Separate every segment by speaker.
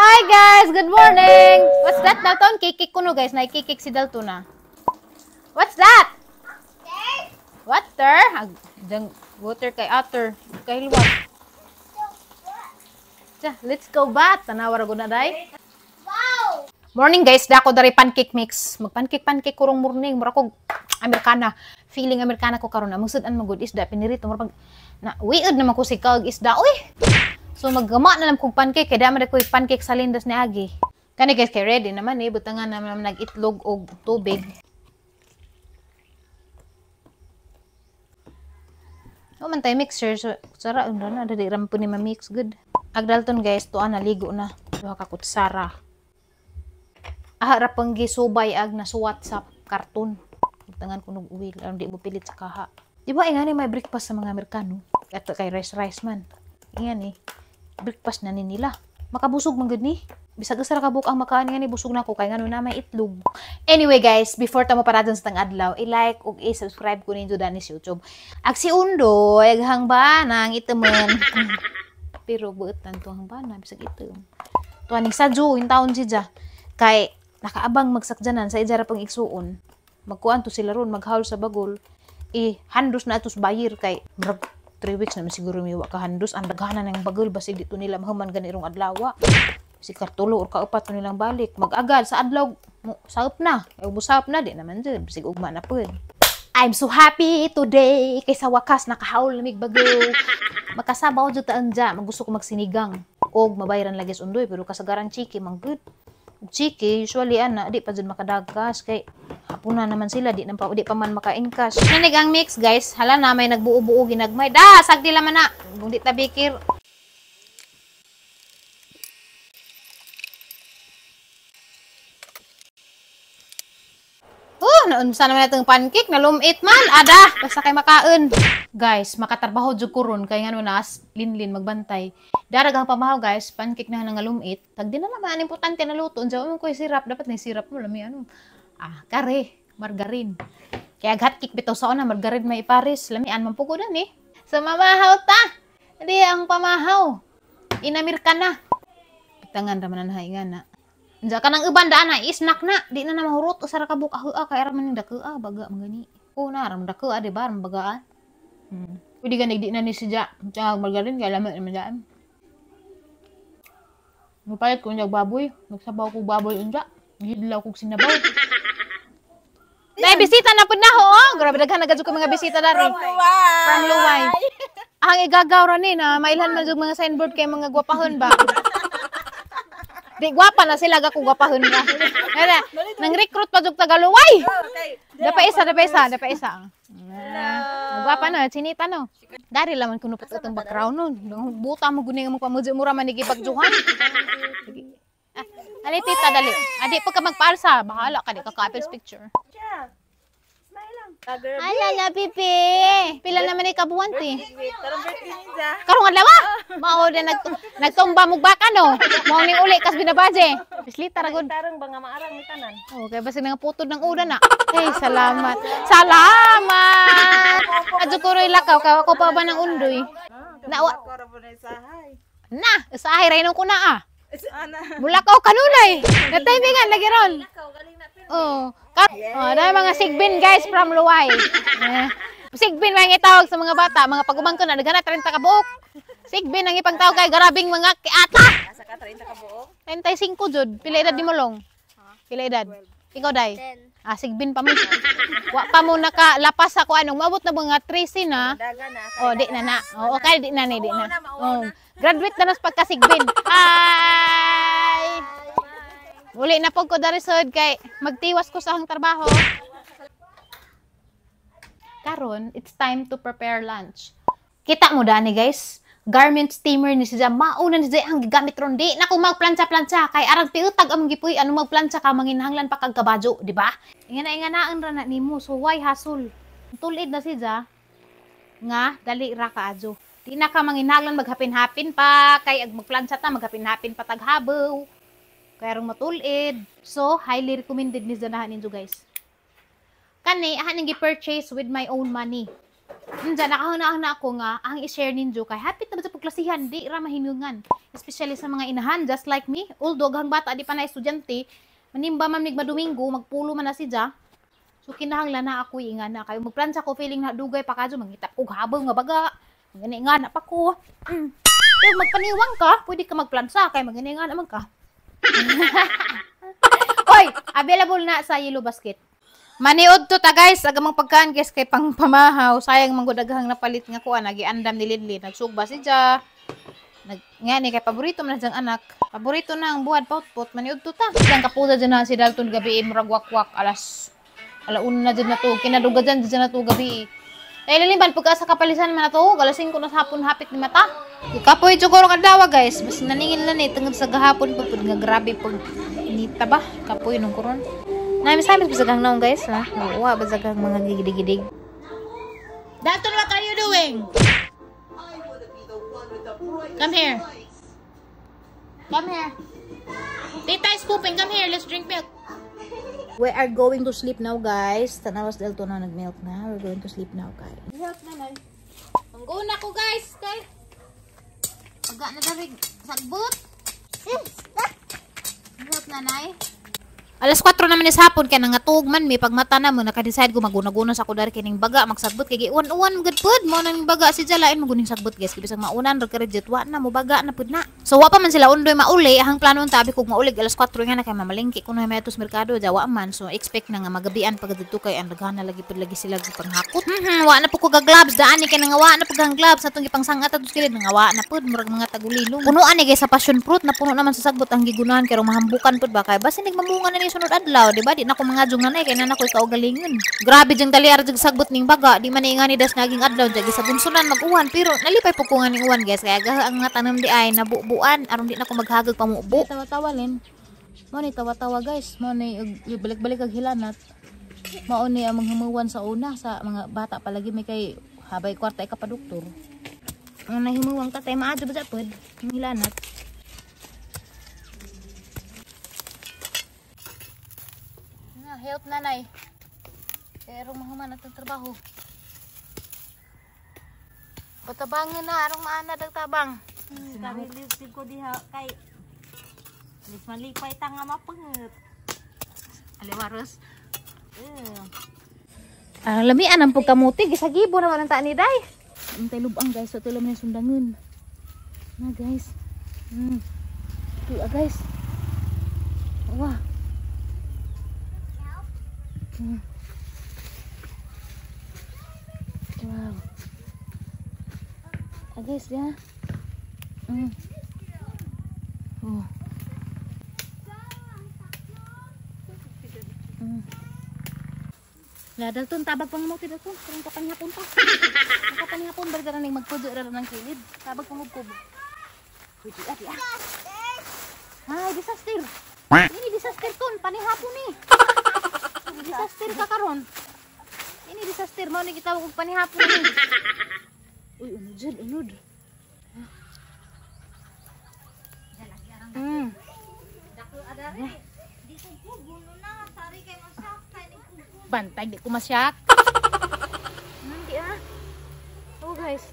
Speaker 1: Hi guys, good morning. What's that, Dalton? Kikik kuno guys, naikikik si Dalton na. What's that? Water? Ag, water kay otter. Kay hilwat. Let's go bat. Tanawa ra gud na day.
Speaker 2: Wow!
Speaker 1: Morning guys, dako dari pancake mix. Mag-pancake pancake kurong morning, mura kog Amerikana. Feeling Amerikana ko karon. Among sud-an magud isda pinirito mura pag na weird naman ko si kag isda oy. So maggama na lang kog pancake kay dama ko pancake sa lindas ni Agi. Kani guys kay ready naman eh, butangan naman nag-itlog og tubig. O man tay mixer so sara na dili ra man ni ma-mix good. Ag Dalton guys, tuan naligo na. Duha ka kutsara. Aha ra pang gisubay ag nasuwat sa karton. Butangan ko nog uwi, aron di mo pilit sa kaha. Di ba ingani may breakfast sa mga Amerikano? Ato kay rice rice man. Ingani breakfast na ni nila. Makabusog man gud ni. Bisag usa ra ka buok ang makaan ngani busog na ko kay ngano na may itlog. Anyway guys, before ta mo paradon sa tang adlaw, i-like ug i-subscribe ko ninyo dani sa YouTube. Ag si Undoy aghang banang itemon. Pero buotan to ang bana bisag item. Tuaning sadyo in taon siya kay nakaabang magsakjanan sa ija ra pang igsuon. Magkuan to sila ron maghaul sa bagol. I handos na atos bayir kay murag 3 weeks naman siguro may wa ka handos ang daghanan ng bagol basig dito nila mahuman gani rong adlaw. Si kartulo or kaupat to nilang balik mag-agad sa adlaw mo saop na. Ay busap na di naman jud bisig ugma na pud. I'm so happy today kay sa wakas nakahaul lamig bagol. Makasabaw jud ta anja, magusto ko magsinigang og mabayran lagi sa undoy pero kasagaran chiki man good. Ug chiki usually ana di pa jud makadagkas kay hapuna naman sila di na pa, di pa man maka-encash. Nanig ang mix guys, hala na may nagbuo-buo ginagmay. Da sagdi laman na. Kung di ta bikir. Oh, naunsa naman itong pancake, nalumit man, ada, basta kay makaon. Guys, makatrabaho jud ko ron kay ngano nas linlin magbantay. Darag ang pamahaw guys, pancake na nga lumit. Tag di na naman importante na luto, unsa man ko sirap, dapat na sirap mo lami ano. Ah, kare, margarine. Kaya hot cake bitaw sa una, margarine may ipares, lamian man pugo dan eh. So mamahaw ta. Di ang pamahaw. Inamerika na. Pitangan ra man na na. Unsa ka nang uban daan na isnak na, di na na mahurot usa ra ka buok ahua kay ra man ning dakua baga man gani. O na ra man dakua di ba ram bagaan. Pwede gani di na ni siya ja margarine kay lami naman daan. Mupalit ko unya baboy, nagsabaw ko baboy unja, gihidlaw kog sinabaw. Dai bisita na pud na ho. Oh. Grabe daghan na gud ko mga bisita dari. From Luway. Ang igagaw ra ni na mailhan man jud mga signboard kay mga gwapahon ba. Di gwapa na sila gako gwapahon ra. Nara, nang recruit pa jud Tagaluway. Dapa isa, dapa isa, dapa isa. Gwapa na, chinita no. Dari laman kuno pat atong background no. Buta mo guni nga magpamudyo mura man gipagjuhan. Ah, ali tita dali. Adi pa ka magpaalsa, bahala ka di ka couples picture. Ay lala pipi. Pila naman ni kabuan ti. Karong adlaw ah. Mao din nagtumba mug baka no. Mao ning uli kas binabaje. Pislita ra gud.
Speaker 3: Tarong ba nga maarang ni tanan.
Speaker 1: Okay, basta nga putod ng udan na. Hey, salamat. Salamat. Adyo ko roy lakaw kay ako pa ba ng undoy. Na na, usahay ra ko na ah. Mulakaw kanunay. Natimingan lagi ron. Oh, oh, dahil mga sigbin guys from Luway. Sigbin mga itawag sa mga bata, mga pagumangkon na daghan na 30 ka buok. Sigbin ang ipangtawag kay garabing mga kiata.
Speaker 3: Asa ka 30 ka buok?
Speaker 1: 35 jud. Pila edad ni mo long? Pila edad? Ikaw dai? Ah, sigbin pa mo. Wa pa mo nakalapas sa kuan, maabot na mga 13 na. Oh, di na na. Oh, okay, di na ni, di na. Oh, graduate na nas pagkasigbin. Hi. Uli na po ko dari sod kay magtiwas ko sa akong trabaho. Karon, it's time to prepare lunch. Kita mo dani guys, garment steamer ni siya, mauna ni siya ang gigamit ron di na kung magplansa-plansa kay arang piutag ang gipuy ano magplansa ka manginahanglan pa kag kabajo, di ba? Ingana-inganaan ra na nimo, so why hassle? Tulid na siya nga dali ra kaadyo. Di na ka manginahanglan maghapin-hapin pa kay ag magplansa ta maghapin-hapin pa taghabaw. Kaya rong matulid. So, highly recommended ni Zanahan ninyo guys. Kani, ahan ning gi-purchase with my own money. Unja nakahuna-huna ako nga ang i-share ninyo kay hapit na ba sa pagklasihan, di ra mahinungan. Especially sa mga inahan just like me. Although ang bata di pa na estudyante, manimba man mig madomingo, magpulo man na siya. So kinahanglan na ako inga na kayo magplansa ko, feeling na dugay pa kadyo mangita og habol nga baga. Gani nga na pa ko. Pero magpaniwang ka, pwede ka magplansa kay magani nga naman ka. Oy, available na sa Yellow Basket. Maniod to ta guys, agamang pagkaan guys kay pang pamahaw, sayang man gud daghang napalit nga kuan, nagiandam ni Linlin, nagsugba si Ja. Nag ngani kay paborito man na anak. Paborito na ang buhad pautpot, maniod to ta. Diyang kapuda dyan na si Dalton gabi murag wakwak alas alauna na dyan na to, kinaduga dyan dyan na to gabi. Ay lilimban pagka sa kapalisan man na to, alas 5 na sa hapon hapit ni mata. Kapoy jugoro kadlaw guys, bas naningil na ni tungod sa gahapon pud nga grabe pag inita ba, kapoy nung koron. Nami-samis ba sa gang naong guys, ha? Nauwa ba sa gang mga gigidig-gidig? Dalton, what are you doing? Come here. Come here. Tita is pooping. Come here. Let's drink milk. We are going to sleep now, guys. Tanawas Dalton na nag-milk na. We're going to sleep now, guys. Help na lang. Mangguna ko, guys. Kay. Pagka na darig. Sagbot. Help na, nay. Alas 4 naman is hapon kay nangatug man mi pagmata na mo naka-decide ko maguna-guna sa ko dari kining baga magsagbot kay giuwan-uwan gud pud mo nang baga si Jalain maguning sagbot guys kay bisag maunan ra ka wa na mo baga na pud na. So wa pa man sila undoy mauli ang plano unta abi kog maulig alas 4 nga na kay mamalengke kuno may atos merkado jawa man, so expect na nga magabian pag didto kay ang daghan na lagi pud lagi sila gipanghakot. Wa na pud ko ga gloves daan ni kay nangawa na pud ang gloves atong gipangsangat atos kilid nangawa na pud murag mga tagulilong. Punuan ni guys sa passion fruit na puno naman sa sagbot ang gigunahan kay mahambukan pud ba kay basin nagmamunga na ni sunod adlaw, di ba? Di na ko mga jung nanay kay na ko kaugalingon. Grabe jung dali ara jung sagbot ning baga, di man ni das naging adlaw jagi sa bunsunan mag-uwan pero nalipay po ko nga ning uwan guys kaya gaha ang mga tanom di ay nabubuan aron di na ko maghagag pamubo. Tawa-tawa lin. Mo ni tawa-tawa guys, mo ni balik-balik ag hilanat. Mao ni ang manghimuwan sa una sa mga bata palagi may kay habay kwarta ka pa doktor. Ang nahimuwang tatay maadyo ba pod hilanat. Help nanay. Pero mahuman atong trabaho. Patabangan na arong maana dag tabang.
Speaker 3: Kami ko diha kay lis malipay ta nga mapanget.
Speaker 1: Aliwaros. Ang lamian ang pagkamuti gisagibo na walang ta ni day. Antay lubang guys, so tulo man sundangon. Na guys. Tulo guys. Wah. Wow. Ah, guys, ya. Oh. La Dalton tabag pangamuti Dalton, karong kapanihapon pa. Kapanihapon bari dara ning magpudo ra ng kilid. Tabag pangubkob. Pwede ati ah. Ay, disaster. Ini disaster ton, panihapon ni. Disaster ka karon. Ini disaster mao ni gitawag og panihapon ni. Uy, unod jud, unod.
Speaker 3: Di ko gulo na sari kay masyak kay ni kugo.
Speaker 1: Bantay di ko masyak. Nanti ah. Oh guys.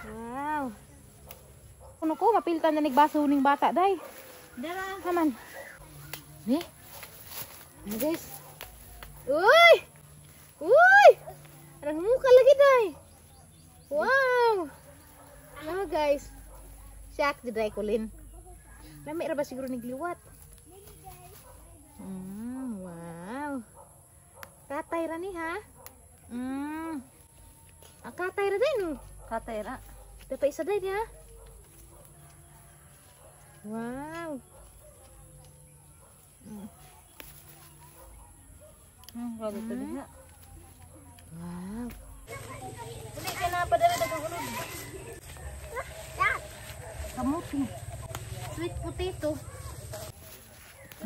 Speaker 1: Wow. Kuno ko mapiltan na nigbaso ning bata day.
Speaker 3: Dara.
Speaker 1: Naman. Eh? Ano guys? Uy! Uy! Arang muka lagi day. Wow! Ano guys? Siyak di day kulin. Lami ra ba siguro nigliwat? Wow. Katay ra ni ha? Ang katay ra day no?
Speaker 3: Katay ra.
Speaker 1: Dapat isa day ha? Wow.
Speaker 3: Grabe to diha.
Speaker 1: Wow. Dili ka na padala dagang unod. Kamuti. Sweet potato.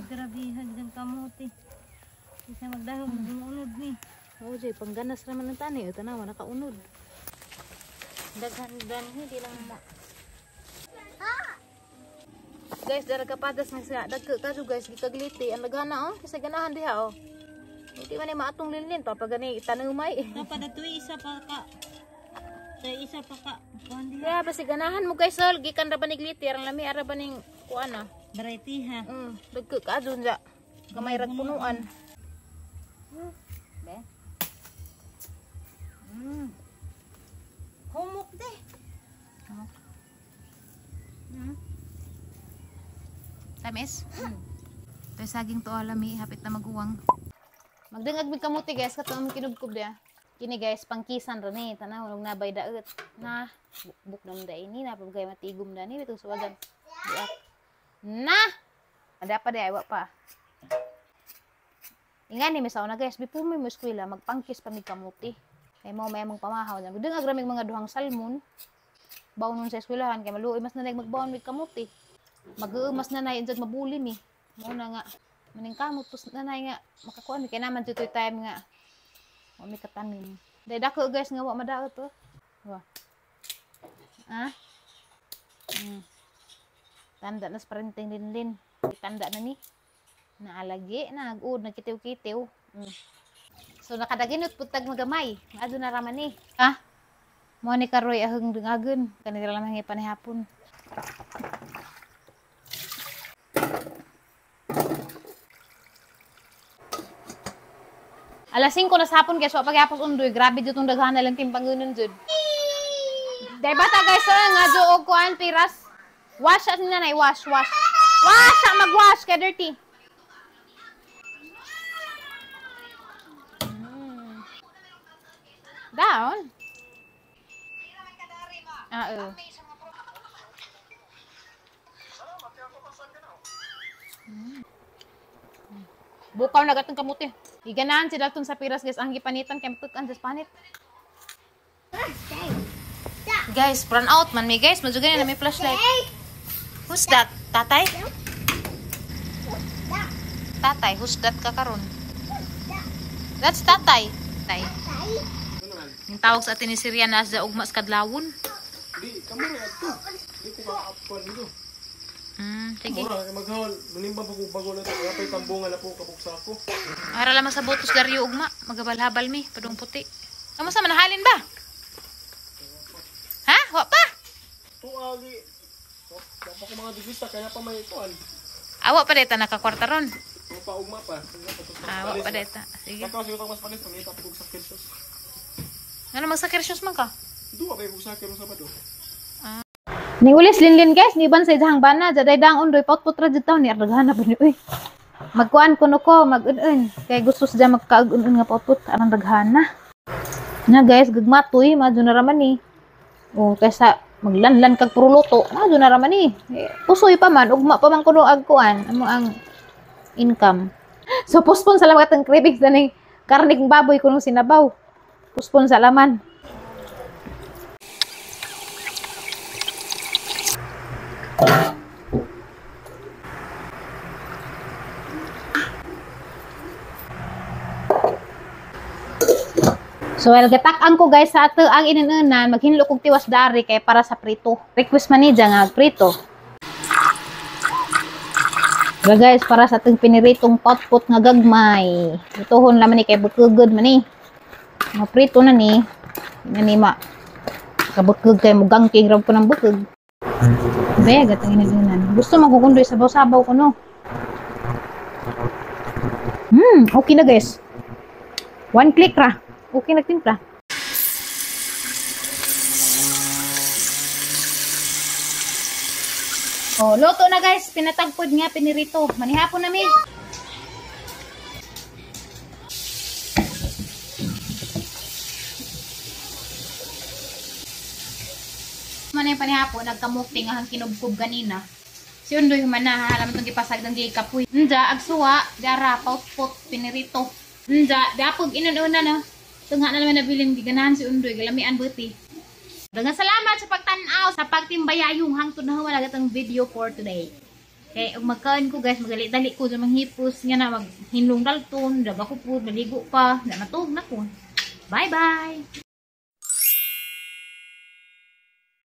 Speaker 3: Grabe hagdan kamuti. Bisa magdahom unod ni.
Speaker 1: Oo, Jay, pangganas naman ang tani. Tanawa, nakaunod. Daghan danhi di lang mo. Guys, dara kapadas na siya. Dagko kadyo guys, gikagliti. Ang lagana oh, kasi ganahan diha oh. Di man ay maatong linlin pa pag gani tanumay.
Speaker 3: Dapat na isa pa ka. Sa isa pa ka.
Speaker 1: Ya basi ganahan mo guys sol gikan ra ba ni glitter ang lami ara ba ning kuan ah.
Speaker 3: Variety ha.
Speaker 1: Dagko ka adun ja. Gamay rag punuan.
Speaker 3: Be. Humok de.
Speaker 1: Tamis? Toy saging to alami hapit na maguwang. Magdangag mig kamuti guys kato ang kinubkob dia. Kini guys pangkisan ra ni tanaw og nabay daet na buk nam da ini na pagay matigom da ni bitong suwagan. Diak. Na. Ada pa di wa pa. Ingani mi sauna guys bipumi mo eskwela magpangkis pa mig kamuti. Kay mao may among pamahaw na. Magdangag ra mig mga duhang salmon. Baonon sa eskwelahan kay maluoy mas nanay magbaon mig kamuti. Mag-uumas na nay injud mabuli mi. Mao na nga maning kamot tus nanay nga makakuan mi kay naman ditoy time nga wa mi katanim. Day dako guys nga wa madaot to. Wa. Ah? Tanda na sa parenting linlin. Tanda na ni. Naalagi na agud nagkitiw-kitiw. So nakadaginot pud tag magamay. Adto na raman ni. Ah? Mo ni karoy aheng dungagon kanila lamang panihapon. Alas 5 na sa hapon guys, wa pagyapos undoy. Grabe jud tong daghan na lang timpangunon jud. Day bata guys, so nga jo og kuan piras. Wash as ni nanay, wash, wash. Wash, magwash kay dirty. Down. Ah, oh. Bukaw na gatong kamuti. Iganahan si Dalton sa piras guys. Ang gipanitan kay matukan sa panit. Guys, run out man mi guys. Medyo ganyan na may flashlight. Who's that? Tatay? Tatay, who's that ka karon? That's tatay. Tay. Yung tawag sa atin ni Sirian na sa ugma sa kadlawon.
Speaker 2: Di, kamura ato. Di ko ka-upon dito.
Speaker 1: Sige.
Speaker 2: Mura, maghol. Manimbang bago na ito. Kaya pa'y tambungan na po kabuksa ko.
Speaker 1: Ara lamang sa botos daryo ugma. Magabalhabal mi. Padung puti. Kamusta manahalin ba? Ha? Wa pa?
Speaker 2: Tuagi. Wa pa ko mga divisa. Kaya pa may ituan.
Speaker 1: Awa pa deta nakakwarta ron.
Speaker 2: Wa pa ugma pa.
Speaker 1: Awa pa deta. Sige.
Speaker 2: Kakaw siguro mas palis. Pangita po kong sakirsyos.
Speaker 1: Ano magsakirsiyos man ka?
Speaker 2: Duwa pa yung sakir sa Sabado.
Speaker 1: Ni ulis linlin guys, ni ban sa idahang bana, jaday dang undoy pautputra jud taon ni ardaghan na ba ni uy. Magkuan kuno ko, mag-un-un. Kay gusto siya magkaag-un-un nga pautput, arang daghan na. Na guys, gagmatoy, madyo na raman ni. O kaysa maglanlan kag puro luto, madyo na raman ni. Eh, usoy pa man, ugma pa man kuno ag kuan, amo ang income. So postpone sa laman katong cravings na ning karne baboy kuno sinabaw. Postpone sa laman. So, well, gatak-ang ko guys sa ato ang ininunan, maghinlo kog tiwas dari kay para sa prito. Request man ni dya nga prito. Well, guys, para sa atong piniritong potpot nga gagmay. Ituhon laman ni kay bukugod man ni. Maprito na ni. Nga ni ma. Kabukog kay mugangking raw po ng bukog. Be, gatang ininunan. Gusto magugundoy sabaw-sabaw ko no. Okay na guys. One click ra. Okay, nagtimpla. Oh, luto na guys. Pinatagpod nga, pinirito. Manihapon na mi. Manay panihapon, nagkamukti nga ang kinubkob ganina. Si Undoy humana, ha, alam itong gipasag ng gikapoy. Nja, agsuwa, dara, pautpot, pinirito. Nja, dapog, inununa na. Tunga na naman nabilin, giganahan si Undoy, galamian buti. Daghang salamat sa pagtan-aw, sa pagtimbayayong hangtod na wala gatong video for today. Kay ug magkaon ko guys, magali-dali ko sa manghipos nga na maghinlong dalton, daga ko po, maligo pa, na matug na ko. Bye bye.